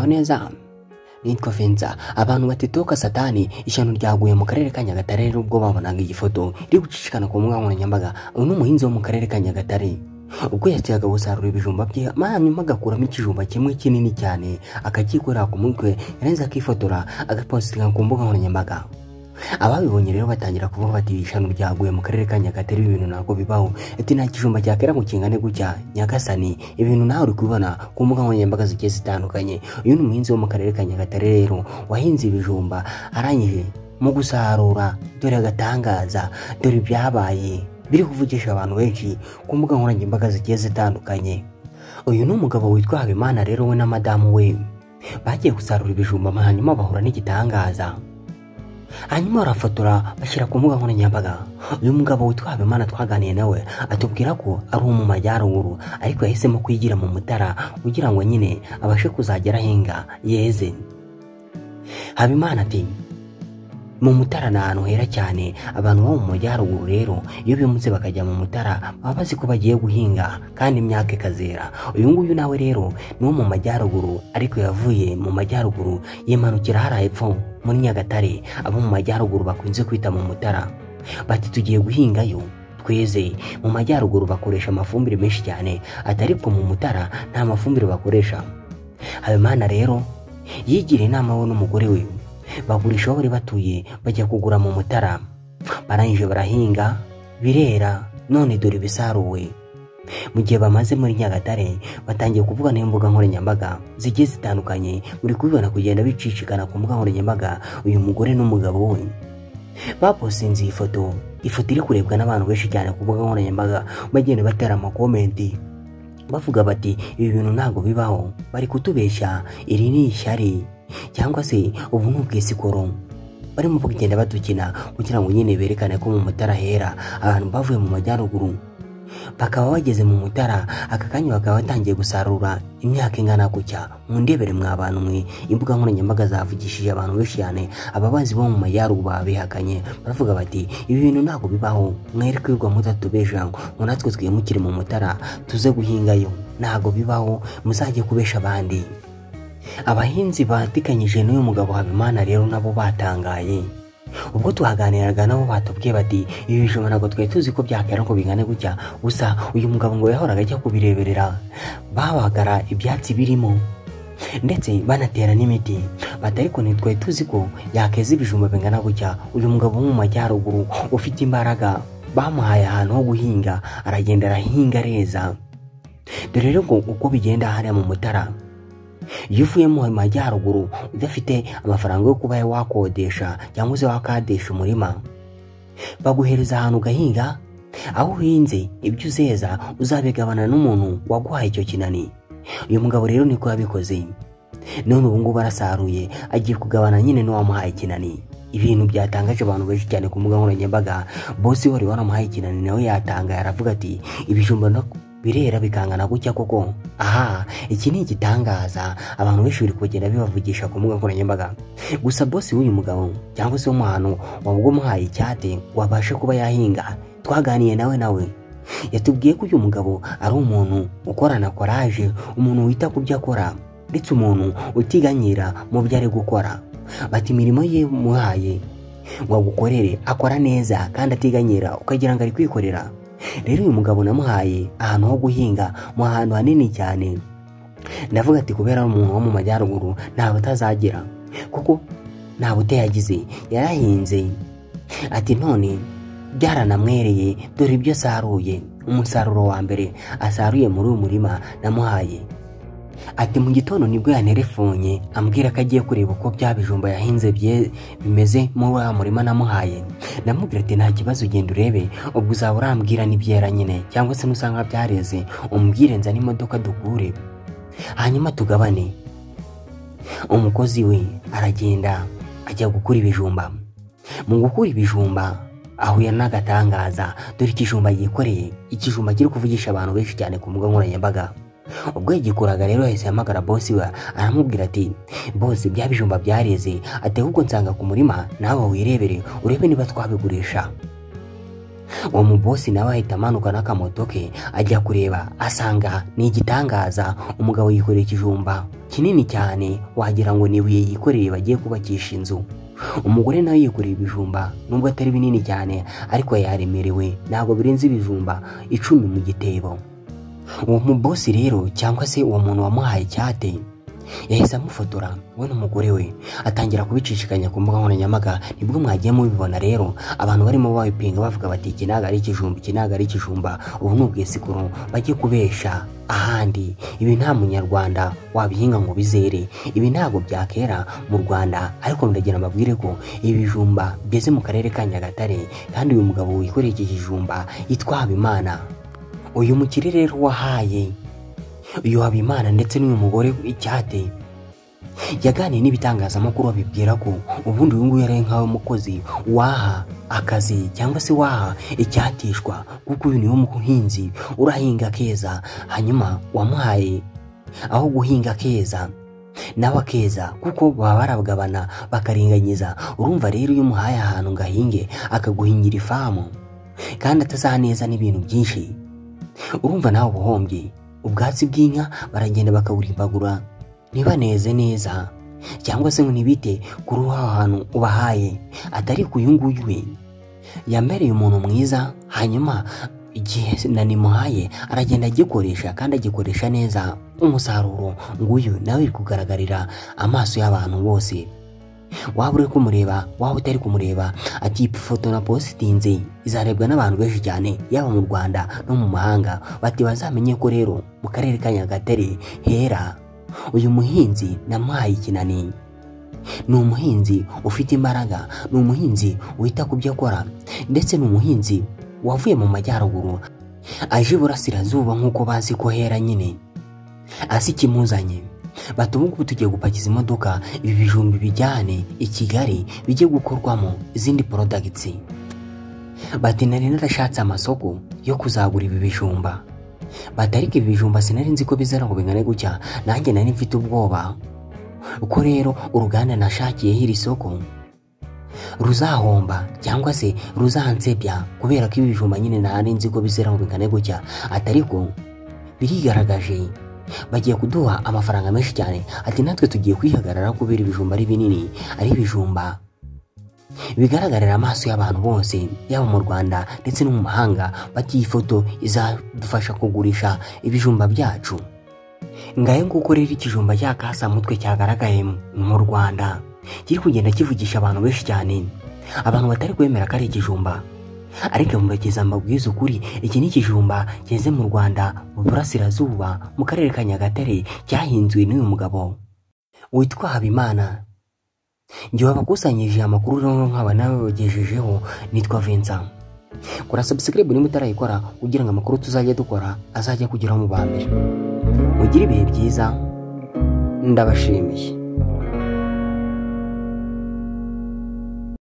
Neza, nitwa Vincent. Abantu batitoka satani, ishyano ryaguye mu karere ka Nyagatare. Rero ubwo babonaga iyi foto iri gucicikana ku mbuga nkoranyambaga, uyu ni umuhinzi wo mu karere ka Nyagatare. Ubwo yajyaga gusarura ibijumba bye, hanyuma agakuramo ikijumba kimwe kinini cyane akacyikorera ku mutwe, yarangiza akifotora agapositinga ku mbuga nkoranyambaga. Ababibonye rero batangira kuvuga bati ishyano ryaguye mu karere ka Nyagatare, ibi bintu ntabwo bibaho. Ati nta kijumba cyakera ngo kingane gutya, nyagasani, ibintu nawe uri kubibona ku mbuga nkoranyambaga zigiye zitandukanye. Uyu ni umuhinzi wo mu karere ka Nyagatare rero wahinze ibijumba, arangije mu gusarura, dore agatangaza, dore ibyabaye biri kuvugisha abantu benshi ku mbuga nkoranyambaga zigiye zitandukanye. Uyu ni umugabo witwa Habimana rero, we na madamu we bagiye gusarura ibijumba, hanyuma bahura n'igitangaza, hanyuma barafotora bashyira ku mbuga nkoranyambaga. Uyu mugabo witwa Habimana twaganiye nawe atubwira ko ari uwo mu majyaruguru, ariko yahisemo kwigira mu Mutara kugira ngo nyine abashe kuzagera ahinga yeze. Habimana ati mu Mutara ni ahantu hera cyane, abantu bo mu majyaruguru rero iyo bimutse bakajya mu Mutara baba bazi ko bagiye guhinga kandi imyaka ikazera. Uyu nguyu nawe rero ni uwo mu majyaruguru, ariko yavuye mu majyaruguru yimanukira hariya hepfo muri Nyagatare, abo mu majyaruguru bakunze kwita mu Mutara. Bati tugiye guhingayo tweze. Mu majyaruguru bakoresha amafumbire menshi cyane, ati ariko mu Mutara nta mafumbire bakoresha. Habimana rero yigira inama we n'umugore we, bagurisha aho bari batuye bajya kugura mu Mutara. Barangije barahinga birera, none dore ibisaruwe. Mu gihe bamaze muri Nyagatare batangiye kuvuga n'imbuga nkoranyambaga zigiye zitandukanye, muri kubibona kugenda bicicikana ku mbuga nkoranyambaga. Uyu mugore n'umugabo we baposinze iyi foto, ifoto iri kurebwa n'abantu benshi cyane ku mbuga nkoranyambaga, bagenda batera amakomenti bavuga bati ibi bintu ntabwo bibaho, bari kutubeshya, iri ni ishyari cyangwa se ubu ni ubwisikoro barimo kugenda badukina kugira ngo nyine berekane ko mu Mutara hera. Abantu bavuye mu majyaruguru bakaba bageze mu Mutara aka kanya bakaba batangiye gusarura imyaka ingana gutya. Mundebere mwa bantu mwe, imbuga nkoranyambaga zavugishije abantu benshi cyane. Ababazi bo mu majyaruguru babihakanye, baravuga bati ibi bintu ntabwo bibaho, mwere kwirwa mutatubesha ngo natwe twimukire mu Mutara tuze guhingayo, ntabwo bibaho, muzajye kubesha abandi. Abahinzi batikanyije n'uyu mugabo Habimana rero nabo batangaye. Ubwo tuhaganiraga nabo batubwiye bati ibi bijumba ntabwo twari tuzi ko byakera ngo bingane gutya, gusa uyu mugabo ngo yahoraga ajya kubireberera, babagara ibyatsi birimo ndetse banatera n'imiti, bati ariko ntitwari tuzi ko yakeza ibijumba bingana gutya. Uyu mugabo wo mu majyaruguru ufite imbaraga bamuhaye ahantu ho guhinga, aragenda arahinga areza. Dore rero ngo uko bigenda hariya mu Mutara, iyo uvuye mu majyaruguru udafite amafaranga yo kuba wakodesha cyangwa se wakadesha umurima, baguhereza ahantu ugahinga, aho uhinze ibyo uzeza uzabigabana n'umuntu waguhaye icyo kinani. Uyu mugabo rero niko yabikoze, none ubu ngubu arasaruye agiye kugabana nyine n'uwamuhaye ikinani. Ibintu byatangaje abantu benshi cyane ku mbuga nkoranyambaga. Bosi wari waramuhaye ikinani nawe yatangaye, aravuga ati ibijumba birera bikangana gutya koko, aha iki ni igitangaza. Abantu benshi biri kugenda bibavugisha ku mbuga nkoranyambaga. Gusa bosi w'uyu mugabo cyangwa se w'umuhano wabwo umuhaye icyate wabashe kuba yahinga, twaganiye nawe yatubwiye ko uyu mugabo ari umuntu ukorana courage, umuntu wita ku byo akora, ndetse umuntu utiganyira mu byo ari gukora. Bati imirimo ye muhaye ngo agukorere akora neza kandi atiganyira, ukagira ngo ari kwikorera. Rero uyu mugabo namuhaye ahantu ho guhinga, mu hantu hanini cyane. Ndavuga ati kubera umuntu wo mu majyaruguru ntabwo atazagira, kuko nta bute yagize, yarahinze. Ati none byaranamwereye, dore ibyo asaruye, umusaruro wa mbere asaruye muri uyu murima namuhaye. Ati mu gitondo nibwo yanterefonye ambwira ko agiye kureba uko bya bijumba yahinze bimeze muri wa murima namuhaye. Ndamubwira ati nta kibazo, ugenda urebe, ubwo uzaba urambwira n'ibyera nyine, cyangwa se nusanga byareze umbwire nzane imodoka dukure hanyuma tugabane. Umukozi we aragenda ajya gukura ibijumba. Mu gukura ibijumba ahuye n'agatangaza, dore ikijumba yikoreye, ikijumba kiri kuvugisha abantu benshi cyane ku mbuga nkoranyambaga. Ubwo yagikuraga rero yahise ahamagara bosi we aramubwira ati bosi bya bijumba byareze, ati ahubwo nsanga ku murima nawe wirebere urebe niba twabigurisha. Uwo mubosi nawe ahita amanuka n'akamoto ke ajya kureba, asanga ni igitangaza, umugabo yikoreye ikijumba kinini cyane wagira ngo ni ibuye yikoreye bagiye kubakisha inzu. Umugore nawe yikoreye ibijumba nubwo atari binini cyane ariko yaremerewe, ntabwo birenze ibijumba 10 mu gitebo. Uwo mubosi rero cyangwa se uwo muntu wamuhaye icyate yahise amufotora we n'umugore we, atangira kubicishikanya ku mbuga nkoranyambaga. Nibwo mwagiye mubibona rero abantu barimo babipinga bavuga bati iki ntabwo ari ikijumba, iki ntabwo ari ikijumba, ubu ni ubwesikoro bajye kubesha ahandi, ibi nta munyarwanda wabihinga ngo bizere, ibi ntabwo byakera mu Rwanda. Ariko ndagira mbabwire ko ibi bijumba byeze mu karere ka Nyagatare, kandi uyu mugabo wikoreye iki kijumba yitwa Habimana. Uyu mukire rero wahaye uyu Habimana ndetse n'uyu mugore icyate yaganiye n'ibitangazamakuru abibwira ko ubundi uyu nguyu yari nkawe mukozi waha akazi cyangwa se waha icyatishwa, kuko uyu niwe muhinzi urahinga keza, hanyuma wamuhaye aho guhinga keza nawe akeza, kuko baba barabwabana bakaringanyiza. Urumva rero iyo umuhaye ahantu ngo ahinge akaguhingira ifamu kandi atazaneza n'ibintu byinshi, urumva nawe ubuhombye. Ubwatsi bw'inka baragenda bakaburimbagura ntibaneze neza cyangwa se ngo ntibite kuri aho hantu ubahaye. Atari ku uyu nguyu we yambereye umuntu mwiza, hanyuma igihe nanimuhaye aragenda agikoresha kandi agikoresha neza, umusaruro nguyu nawe uri kugaragarira amaso y'abantu bose. Waba uri kumureba waba utari kumureba, ati ifoto na positinze izarebwa n'abantu benshi cyane yaba mu Rwanda no mu mahanga, bati bazamenye ko rero mu karere ka Nyagatare hera uyu muhinzi namuhaye ikinani. Ni umuhinzi ufite imbaraga, ni umuhinzi wita ku byo akora, ndetse ni umuhinzi wavuye mu majyaruguru aje iburasirazuba nk'uko bazi ko hera nyine, asi ikimuzanye. Bati ubu ngubu tugiye gupakiza imodoka ibi bijumba bijyane i Kigali bijye gukorwamo izindi products. Bati nari narashatse amasoko yo kuzagura ibi bijumba, bati ariko ibi bijumba sinari nzi ko bizera ngo bingane gutya, nanjye nari mfite ubwoba uko rero uruganda nashakiyeho iri soko ruzahomba cyangwa se ruzansebya, kubera ko ibi bijumba nyine nari nzi ko bizera ngo bingane gutya, atariko birigaragaje bagiye kuduha amafaranga menshi cyane. Ati natwe tugiye kwihagarara kubera ibijumba ari binini, ari ibijumba bigaragarira amaso y'abantu bose yaba mu Rwanda ndetse no mu mahanga, bati iyi foto izadufasha kugurisha ibijumba byacu. Ngaye nguko rero ikijumba cya kasamutwe cyagaragaye mu Rwanda kiri kugenda kivugisha abantu benshi cyane, abantu batari kwemera ko ari ikijumba, ariko mubageza mbabwiza ukuri, iki ni ikijumba cyeze mu Rwanda mu burasirazuba mu karere ka Nyagatare, cyahinzwe n'uyu mugabo witwa Habimana. Njye wabakusanyije amakuru rero nkaba nabagejejeho, nitwa Vincent. Kora subscribe niba utarayikora kugira ngo amakuru tuzajya dukora azajya kugeraho mu ba mbere. Mugire ibihe byiza, ndabashimiye.